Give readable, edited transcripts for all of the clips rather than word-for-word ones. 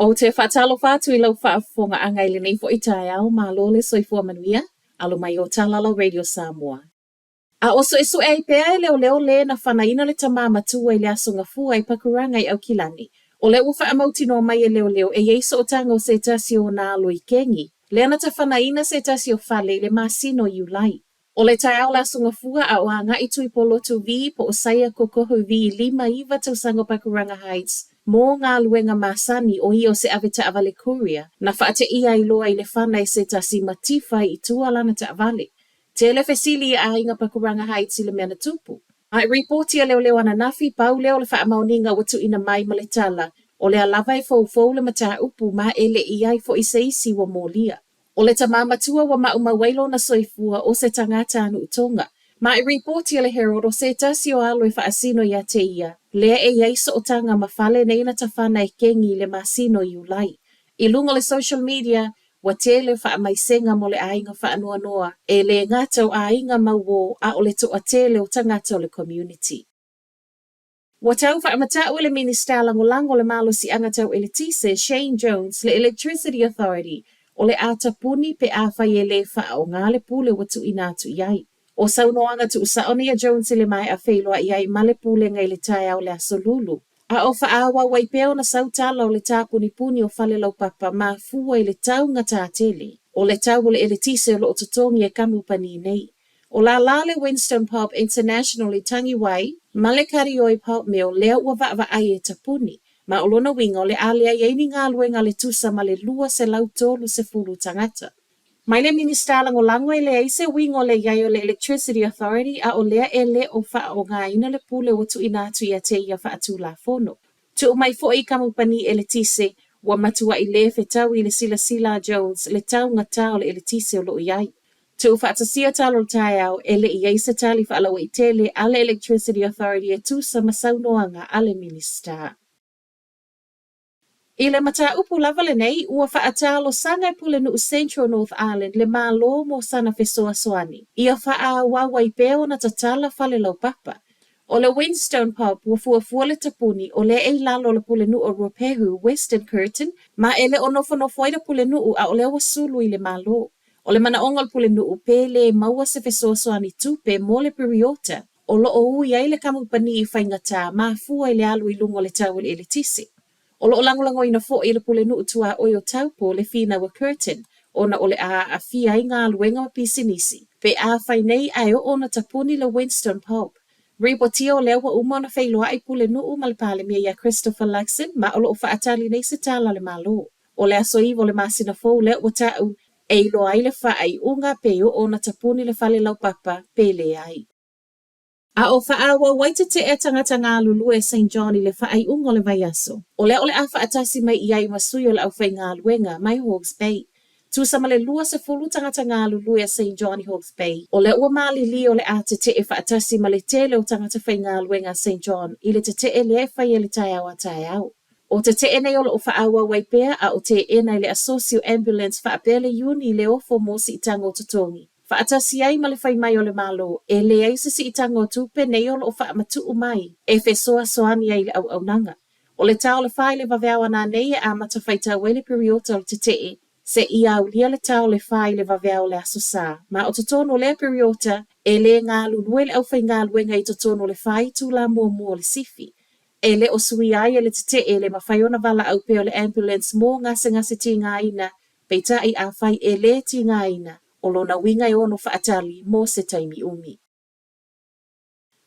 Ou te faatalofa atu i lau faafofogaaga i lenei foi taeao, malo le soifua manuia, alo mai o Talalau Radio Samoa. A o suesue ai pea e leoleo le na fanaina le tamā matua i le Aso Gafua i Pakuranga i Aukilani. O lea ua faamautinoa mai e leoleo e i ai sootaga o se tasi o ona alo i Kengi, lea na tafanaina se tasi o fale i le masina o Iulai. O le taeao o le Aso Gafua a o agai Tuipolotu vii po o Saia Kokohu vii 59 tausaga o Pakuranga Heights mō galuega masani o ia o se avetaavale courier na faateia ai loa i le fana e se tasi ma tifa ai i tua lana taavale. Tele fesili i aiga Pakuranga Heights i le mea na tupu. I ripoti a leoleo ananafi, pau lea o le faamaoniga ua tuuina mai ma le tala, o lea lava e foufou le mataupu ma e le i ai foi se isi ua molia. O le tamā matua ua maumau ai lona soifua o se tagata a nuu Tonga. Ma i ripoti a le Herald o se tasi o alo e faasino ia te ia, lea e i ai sootaga ma fale nei na tafana e Kengi i le masina o Iulai. I luga o le social media, Ua tele faamaisega mo le aiga faanoanoa, e lē gata o aiga mauō a o le toatele o tagata o le community. Ua tau faamata'u e le Minisita Lagolago o le Malosiaga Tau Eletise, Shane Jones, le Electricity Authority, o le a tapuni pe afai e lē faaoga le pule ua tuuina atu i ai. ʻO saunoaga tuusao nei a Jones i le maea feiloai ai ma le Pulega i le taeao o le Aso Lulu. A o faaauau ai pea ona sau tala o le tāpunipuni o Falelaupapa mafua i le taugata tele o le tau o le eletise o lo o totogi e kamupani nei. ʻO lālā le Winstone Pulp International i Tangiwai ma le Karioi Pulp Mill lea ua vaavaai e tapuni, ma o lona uiga o le a leai ai ni galuega a le tusa ma le 230 tagata. Mai le Minisita Lagolago e leai se uiga o le i ai o le Electricity Authority a o lea e le o faaogaina le pule ua tuuina atu ia te ia faatulafono. Tuu mai foi i kamupani eletise, ua matuai le fetaui i le silasila a Jones le taugata o le eletise o lo o i ai. Tuufaatasia tala o le taeao, e le i ai se tali faalauaitele a le Electricity Authority e tusa ma saunoaga a le Minisita. I le mataupu lava lenei, ua faatalosaga e Pulenuu Central North Island le Malo mo sana fesoasoani ia faaauau ai pea ona tatala fale laupapa. ʻO le Winstone Pulp ua fuafua le tapuni o lea e i lalo o le Pulenuu o Ruapehu, Western Curtin, ma e le o nofonofo ai le Pulenuu a o lea ua sulu i le Malo. ʻO le manaʻoga o le Pulenuu pe lē maua se fesoasoani tupe mo le piriota o lo o ui ai le kamupani i faigata mafua i le alu i luga o le tau o le eletise. O lo o lagolagoina foi e le Pulenuu Tuaoi o Taupo le finau a Curtin ona o le a aafia ai galuega ma pisinisi pe afai nei ae oo ona tapuni le Winstone Pulp. Ripotia o lea ua uma ona feiloai Pulenuu ma le Palemia ia Christopher Luxon ma o lo o faatali nei se tala a le Malo. O le aso 9 o le masina fou lea ua ta'u e iloa ai le faaiuga pe oo ona tapuni le fale laupapa pe leai. A o faaauau ai tete'e a tagata galulue Saint John i le faaiuga o le vaiaso, o lea o le a faatasi mai i ai ma sui o le aufaigaluega mai Hawke's Bay. Tusa ma le 20 tagata galulue a Saint John i Hawke's Bay, o lea ua malili o le a tete'e faatasi ma le tele o tagata faigaluega a Saint John i le tete'e lea e faia i le taeao a taeao. O tete'e nei o lo o faaauau ai pea a o teena i le Asosi o Ambulance faapea le Iuni i le ofo mo siitaga o totogi. Faatasi ai ma le fai mai o le Malo, e leai se siitaga o tupe nei o lo o faamatuu mai e fesoasoani ai i le auaunaga. O le ta o le fa i le vaveao ana nei e amata faitau ai le piriota o le tete'e, seia aulia le ta o le fa i le vaveao o le Aso Sa. Ma o totonu o lea piriota, e lē galulue le aufaigaluega i totonu o le fa itula muamua o le sifi. E le o suia ai e le tete'e le mafai ona valaau pea o le ambulance mo gasegase tigaina, peitai afai e lē tigaina, o lona uiga e ono faatali mo se taimi umi.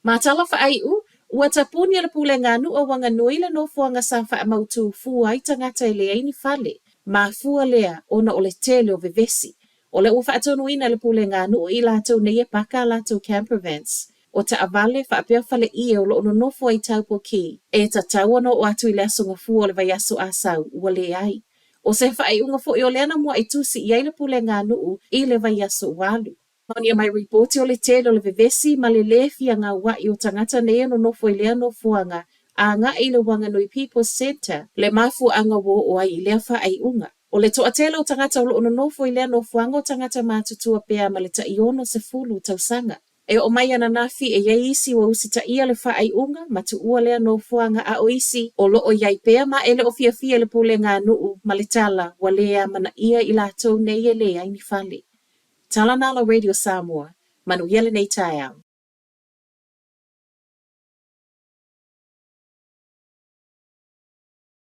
Ma tala faaiu, ua tapuni e le Pulega a Nuu o Wanganui le nofoaga sa faamautū fua ai tagata e leai ni fale, mafua lea ona o le tele o vevesi. O lea ua faatonuina e le Pulega a Nuu i latou nei e paka a latou campervans, o taavale faapea faleie o lo o nonofo ai Taupo Key, e tatau ona oo atu i le Aso Gafua o le vaiaso a sau, ua leai. ʻO se faaiuga foi o lea na muaʻi tusi i ai le Pulega a Nuu i le vaiaso ua alu. Maonia mai ripoti o le tele o le vevesi ma le lē fia gauaʻi o tagata nei e nonofo i lea nofoaga agai i le Wanganui People's Centre, le mafuaaga ua oo ai i lea faaiuga. O le toatele o tagata o lo o nonofo i lea nofoaga o tagata matutua pea ma le tai 60 tausaga. E oo mai ananafi e i ai isi ua usitaia le faaiuga ma tuua lea nofoaga a o isi o lo o i ai pea ma e le o fiafia i le pulega a nuu ma le tala ua le amanaia i latou nei e leai ni fale. Tala na a la Radio Samoa, manuia lenei taeao.